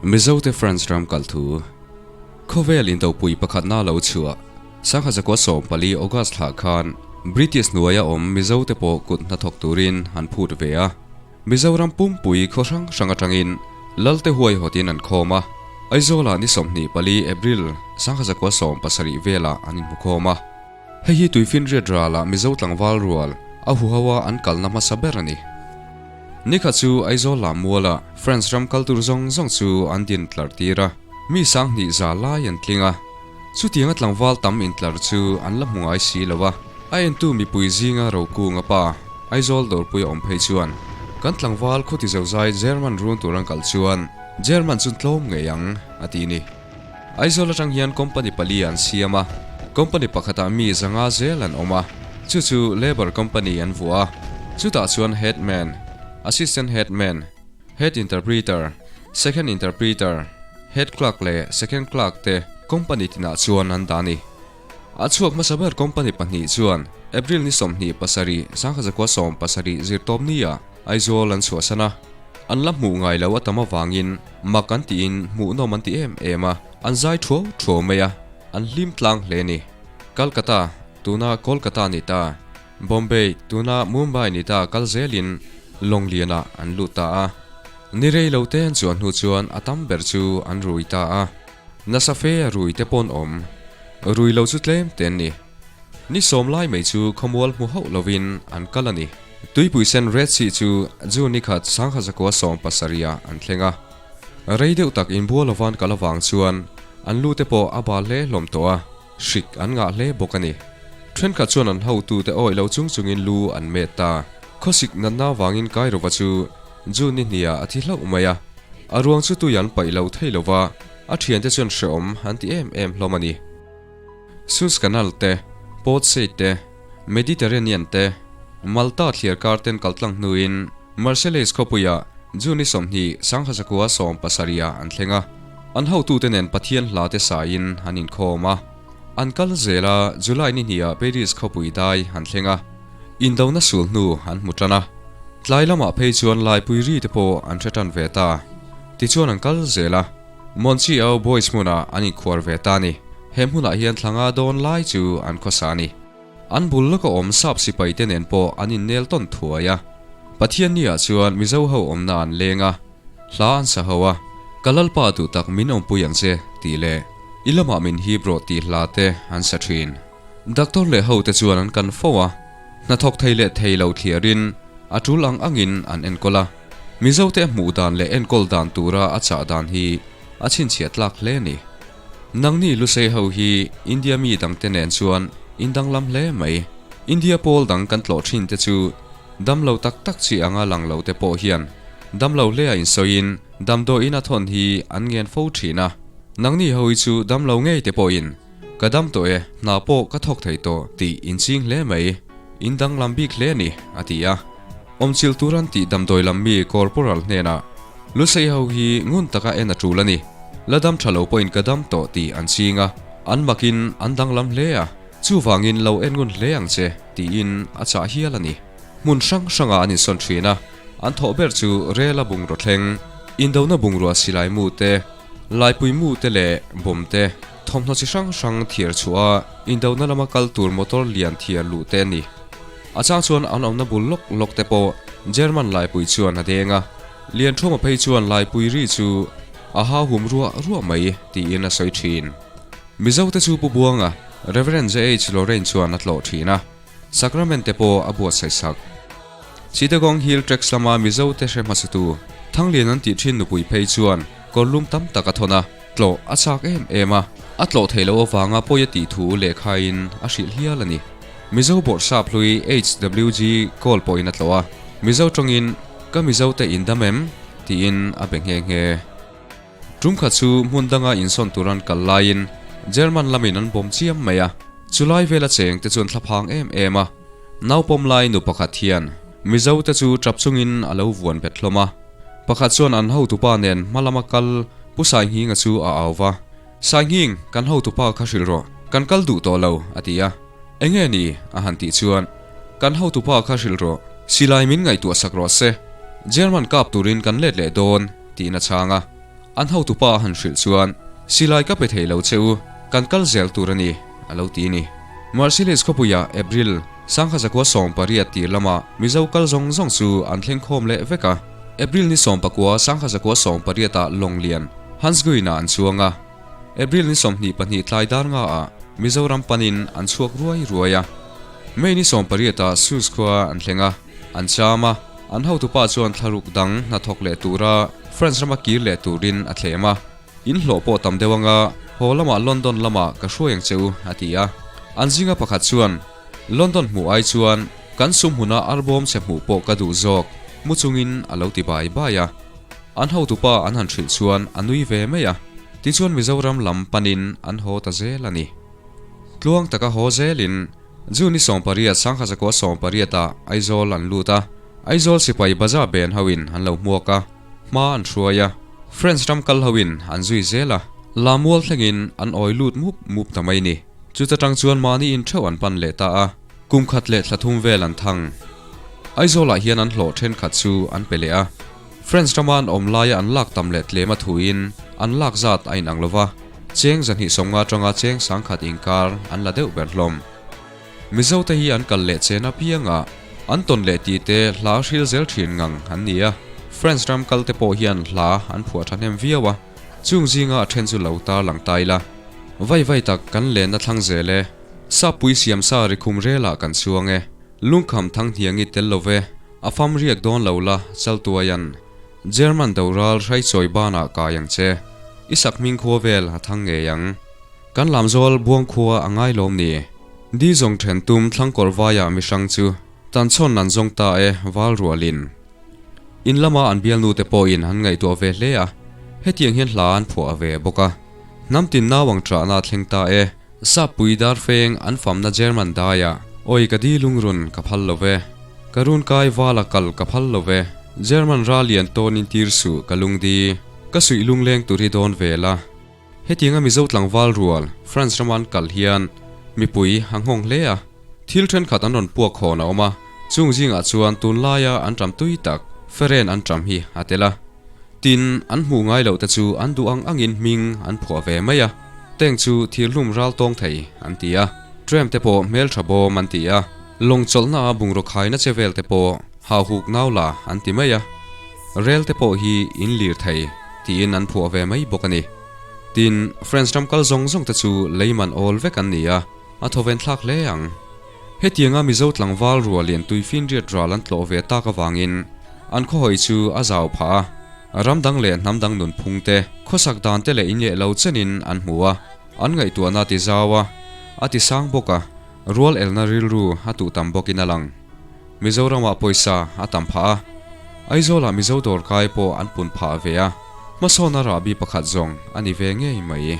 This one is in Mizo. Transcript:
Mizote France ram kal thu. Khawvel indopui pakhatna lo chhuah Sangha zakua 14 August thlah khan British hnuaia awm Mizote pawh kut hnathawk turin an phut ve a. Mizoram pumpui khaw hrang hrang atangin Lalte huaihawtin an khawm a, Aizawlah ni 24 April Sangha zakua 70 velah an inhmu khawm a. Hei hi Tuifinriat ralah Mizo tlangval rual a huho a an kalna hmasa ber a ni. Nikhat chu Aizawl lah mualah France ram kal tur zawng zawng chu an din tlar tir a, mi 2000 za lai an tling a. Chutianga tlangval tam intlar chu an la hmu ngai si lo a, a entu mipui zinga Rokunga pa Aizawl dawrpui a awm phei chuan kan tlangval khuti zozai German run tur an kal chuan German chu tlawm ngei ang a ti ni. Aizawl atang hian company pali an siam a, company pakhatah mi 500 zel an awm a, chu chu Labour Company an vuah a, chutah chuan Headman, Assistant Headman, Head Interpreter, Second Interpreter, Head Clerk leh Second Clerk te company tinah chuan an dah a ni. A chhuak hmasa ber company pahnih chuan April ni 27, 1970 zirtawp nia Aizawl an chhuahsan a, an la hmuh ngai lo a tam avangin mak an tiin hmuhnawm an ti em em a, an zai thuau thuau mai a, an hlim tlang hle a ni. Calcutta, tuna Kolkata ni ta, Bombay, tuna Mumbai ni ta kal zelin Lawnglianah an lut ta a. Ni rei lo te an chuan hnu chuan a tam ber chu an rui ta a. Nasa fe a rui te pawn awm. Rui lo chu tlem te an ni. Ni sawm lai mai chu khawmual hmu hauh lovin an kal a ni. Tuipui sen Red Sea chu June ni khat 1970 ah an thleng a. Rei deuh tak inbual lovan kal avang chuan an lu te pawh a bal hle hlawm tawh a, hrik an ngah hle bawk a ni. Thenkhat chuan an hotute awih lo chung chungin lu an met ta. Khawsik natna avangin Kairova chu June ni hniah a thi hlauh mai a. A ruang chu tui an paih lo thei lova, a thiante chuan hreawm an ti em em hlawm a ni. Suez Canal te, Port Said te, Mediterranean te, Malta thliar kar ten kal tlang hnuin Marseilles khawpuiah June ni 20 1970 ah an thleng a. An hotute nen Pathian hla te saiin an inkhawm a. An kal zel a, July ni hniah Paris khawpui dai an thleng a. Indona sul hnu an hmu tan a. Tlai lamah phei chuan laipui ri te pawh an hre tan ve ta. Tichuan an kal zel a. Monchi au Boys hmunah an inkhuar ve ta a ni. He hmunah hian thla nga dawn lai chu an khawsa a ni. An bul lawka awm sap sipai te nen pawh an innel tawn thuai a. Pathianni-ah chuan Mizo ho awmna an leng a, hla an sa ho a, Ka Lalpa duh tak min awmpui ang che tih leh I lamah min hip rawh tih hla te an sa thin. Doctor leh ho te chuan an kan fo a, hnathawk thei leh thei lo thliarin a tul ang angin an enkawl a. Mizote a hmuh dan leh enkawl dan tura a chah dan hi a chhinchhiah tlak hle a ni. Nangni Lusei ho hi India mi dangte nen chuan in danglam hle mai. India pawl dang kan tlawh thin te chu damlo tak tak chi anga lang lo te pawh hian damlo hlea insawiin damdawiin a thawn hi an ngen fo thin a. Nangni ho hi chu damlo ngei te pawhin ka dam tawh e, hna pawh ka thawk thei tawh tih in ching hle mai. In danglam bik hle a ni, a ti a. Awmchilh tur an tih damdawi lam mi Corporal hnenah, Lusei ho hi ngun taka en a tul a ni. La dam tha lo pawhin ka dam tawh tih an ching a, an makin an danglam hle a, chuvangin lo en ngun hle ang che, tiin a chah hial a ni. Hmun hrang hrangah an insawn thin a, an thawh ber chu rela bungraw thleng, indona bungrua silai mu te, laipui mu te leh bawm te, thawmhnaw chi hrang hrang thiar chhuah a, indona lama kal tur motor lian thiar luh te a ni. A chang chuan an awmna bul lawk lawk te pawh German laipui chuan a deng a, Lianthuma phei chuan laipui ri chu a hauhum ruah ruah mai tiin a sawi thin. Mizo te chu Pu Buanga, Rev. JH Lorraine chuan a tlawh thin a, Sacrament te pawh a buatsaih sak. Chittagong Hill Tracts lama Mizo te hre hmasatu Thanglian an tih thin nupui phei chuan kawrlum tam tak a thawn a, tlawh a chak em em a, a tlawh theih loh avanga pawi a tih thu lehkhain a hrilh hial a ni. Mizo bawrhsap hlui HWG call pawhin a tlawh a, Mizo tawngin Ka Mizo te in dam em? tiin a be nghe nghe. Tum khat chu hmun danga insawn tur an kal laiin German lamin an bawm chiam mai a, chulai vela cheng te chuan thlaphang em em a, naupawm lai nu pakhat hian Mizo te chu tap chungin a lo vuan bet hlawm a. Pakhat chuan an hotupa nen hma lama kal Pu Sainghing-a chu a au va, Sainghing, kan hotupa kha hrilh rawh, kan kal duh tawh lo, a ti a. Enge ni? a han tih chuan, Kan hotupa kha hrilh rawh, silai min ngaihtuah sak rawh se, German kap turin kan let leh dawn, tiin a chhang a. An hotupa a han hrilh chuan, Silai ka pe thei lo che u, kan kal zel tur a ni, a lo ti ni. Marseilles khawpuiah April 1918 tir lama Mizo kal zawng zawng chu an thleng khawm leh vek a. April ni 19 1918 ah lawng lian Hans Guin-ah an chuang a. April ni 22 tlai dar nga ah Mizoram panin an chhuak ruai ruai a. May ni 18 ah Sus khua an thleng a, an cham a. An hotupa chuan thlaruk dang hnathawk leh tura France rama kir leh turin a thlem a. In hlawh pawh tam deuh anga haw lamah London lamah ka hruai ang che u, a ti a. An zinga pakhat chuan, London hmuh ai chuan kan sum hmuna arbawm chhe hmuh pawh ka duh zawk, mu chungin a lo ti bai bai a. An hotupa an han hrilh chuan a nui ve mai a. Tichuan Mizoram lam panin an haw ta zel a ni. Tluang taka haw zelin June ni 18 1918 ah Aizawl an lut a. Aizawl sipai bazaar ben hoin an lo hmuak a. Hma an hruai a, France ram kal hoin an zui zel a, Lamual thlengin an awi lut mup mup ta mai ni. Chuta tang chuan mahni in theuh an pan leh ta a, kum khat leh thla thum vel an thang. Aizawlah hian an hlawh thenkhat chu an pe leh a, France rama an awm laia an lak tam leh tlem a thuin an lak zat a inang lo va, cheng 250 atanga cheng 1000 inkar an la deuh ber hlawm. Mizo te hi an kal leh chen apiangah an tawn leh tih te hla hril zel thin ngang an ni a, France ram kal te pawh hian hla an phuah thahnem viau a, chung zinga a then chu lo tar lang ta ila. Vai vai tak kan lenna thlang zel e, Sappui siamsa rikhum relah kan chuang e, lungkham thang hniangi tel lo ve, a fam riak dawn lo la chaltuaian German doral hraichawi banah kai ang che, i sakhming khua vel a thang ngei ang. Kan lamzawl buang khua a ngai lawm ni? Di zawng then tum thlangkawr vaiah mihrang chu tan chhawn an zawng ta e val rualin. In lama an bialnu te pawhin an ngaihtuah ve hle a, hetiang hian hla an phuah ve bawk a. Hnam tin nauang ṭahna a thleng ta e, Sappui darfeng an famna German daiah, Awi ka di lungrun ka phal lo ve, ka runkai vala kal ka phal lo ve, German ral lian tawnin tir suh ka lungdi, ka suih lungleng tur hi dawn ve la. Hetianga Mizo tlangval rual France rama an kal hian mipui a nghawng hle a, thil thenkhat an rawn puak hawn a awm a, chung zingah chuan tunlaia an ṭam tui tak Feren an ṭam hi a tel a. Tin, an hmuh ngai loh te chu an duh ang angin hming an phuah ve mai a, tank chu thirhlum ral tawng thei an ti a, tram te pawh hmeltha bawm an ti a, lawng chawlhna a bungraw khaina che vel te pawh hauhuk naula an ti mai a. Rel te pawh hi in lir thei tiin an phuah ve mai bawk a ni. Tin, France ram kal zawng zawng te chu lei man awl vek an ni a, a thawven thlak hle ang. Hetianga Mizo tlangval rual lian tui finriat ral an tlawh ve tak avangin an khawhawi chu a zau phah a, ram dang leh hnam dang nunphung te, khawsak dan te leh inleh lo chenin an hmu a, an ngaihtuahna a ti zau a, a ti sang bawk a, rual elna rilru a tuh tam bawkin a lang. Mizoramah pawisa a tam phah a, Aizawlah Mizo dawrkai pawh an pun phah ve a, hmasawnna rahbi pakhat zawng a ni ve ngei mai.